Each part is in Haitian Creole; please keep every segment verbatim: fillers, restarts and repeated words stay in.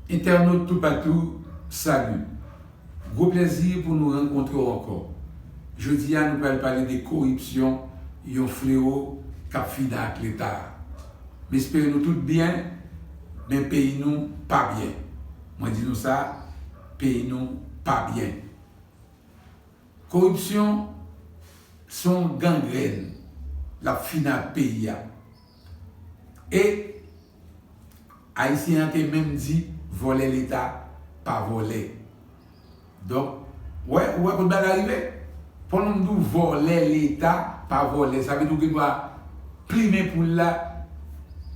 Entènot toupatou, salut. Gwo plèzi pou nou rankontre w ankò. Jodi a, nou pral pale de koripsyon, yon flewo k ap fini ak Leta. M espere nou tout byen, men peyi nou pa byen. Mwen di nou sa, peyi nou pa byen. Koripsyon se yon gangrèn, l ap fini ak peyi a. E Ayisyen an te menm di, vòlè Leta pa vòlè. Donk, w wè, w wè kote bagay la rive? Pandan m di w vòlè Leta pa vòlè, sa vle di w gen dwa plimen poul la,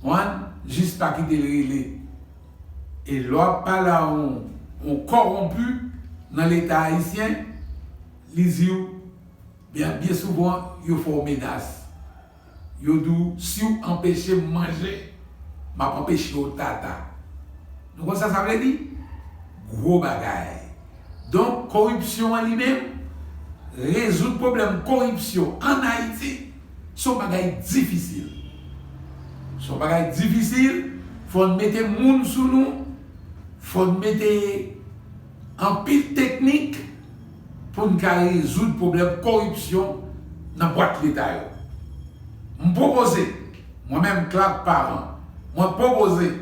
konprann, jis pa kite l rele. E lè w ap pale a yon, yon kòwonpi nan Leta ayisyen, li di w, byen, byen souvan, yo fè w menas. Yo di w, si w anpeche m manje, m ap anpeche w tata. Nou konn sa sa vle di? Gwo bagay. Donk, koripsyon an li menm, rezoud pwoblèm koripsyon ann Ayiti, se yon bagay difisil. Se yon bagay difisil, fò n mete moun sou nou, fò n mete anpil teknik pou n ka rezoud pwoblèm koripsyon nan bwat Leta yo. M pwopoze, mwen menm Clark Parent, mwen pwopoze,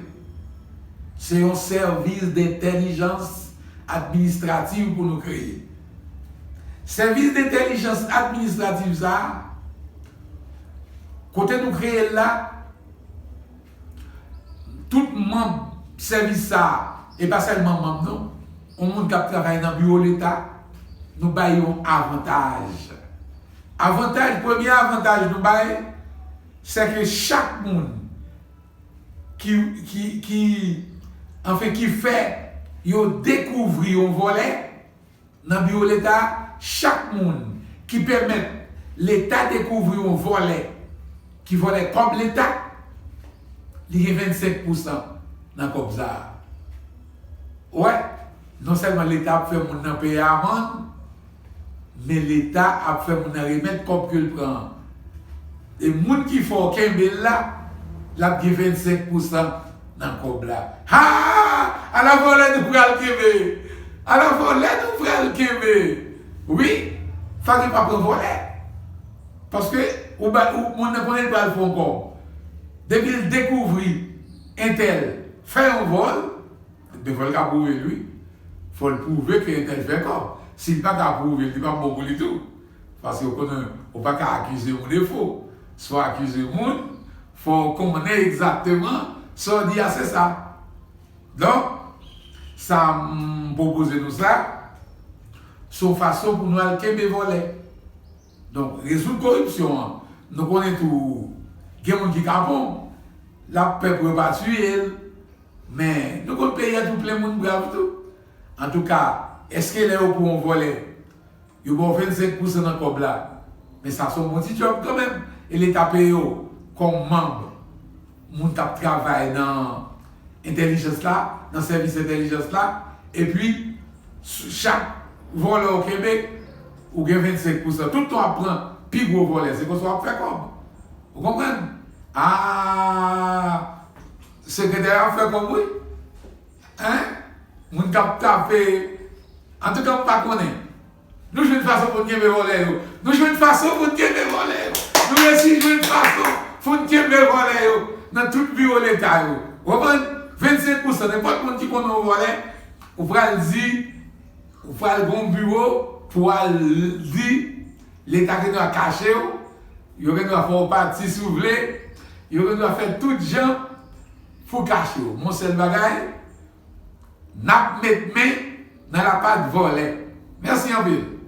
se yon sèvis dentèlijans administrativ pou nou kreye. Sèvis dentèlijans administrativ sa a, kote nou kreye l la, tout manm sèvis sa a, e pa sèlman manm non, yon moun k ap travay nan biwo Leta, nou ba yo yon avantaj. Avantaj, premye avantaj nou ba yo, se ke chak moun ki, ki, ki, anfen, ki fè yo dekouvri yon vòlè, nan biwo Leta, chak moun ki pèmèt Leta dekouvri yon vòlè ki vòlè kòb Leta, li gen vennsenk pousan nan kòb sa a. Ou wè, non sèlman Leta ap fè moun nan peye amann, men Leta ap fè moun nan remèt kòb ke l pran an. E moun ki fè w kenbe l la, l ap gen vennsenk pousan nan kòb la. Ha! Ala vòlè nou pral kenbe! Ala vòlè nou pral kenbe! Wi, fòk li pa pran vòlè. Paske ou ba, ou, moun nan konnen l pral fè yon kòb. Depi l dekouvri entèl fè yon vòl, men fò l ka pwouve l, wi. Fò l pwouve ke entèl fè kòb. Si l pa ka pwouve l, li p ap bon pou li tou. Paske ou konnen, ou pa ka akize moun de fo. Si w akize moun, fò w konnen egzakteman sa w di a se sa. Donk, sa m pwopoze nou sa, se yon fason pou nou al kenbe vòlè. Donk, rezoud koripsyon an, nou konnen tou, gen moun ki kapon, l ap pè pou yo pa tiye l, men nou konn peyi a tou plen moun brav tou. Antouka, èske lè yo pran yon vòlè, yo ba w vennsenk pousan nan kòb la? Men sa se yon bon ti djòb kanmenm. E Leta peye w kòm manm, moun k ap travay nan entèlijans la, nan sèvis entèlijans la, epi s-, chak vòlè w kenbe, ou gen vennsenk pousan. Tout tan w ap pran pi gwo vòlè, se konsa w ap fè kòb. Ou konprann? A, sekretè a ap fè kòb, wi. Hein? Moun k ap tape. Antouka, m pa konnen. Nou jwenn fason pou n kenbe vòlè yo. Nou jwenn fason pou n kenbe vòlè yo. Nou resi jwenn fason pou n kenbe vòlè yo nan tout biwo Leta yo. Ou konprann? Vennsenk pousan, nenpòt moun ki konnen yon vòlè, ou pral di, ou pral gen yon biwo pou al di, Leta gen dwa kache w, yo gen dwa fè w pati si w vle, yo gen dwa fè tout jan pou kache w. Yon sèl bagay, n ap met men nan lapat vòlè. Mèsi anpil.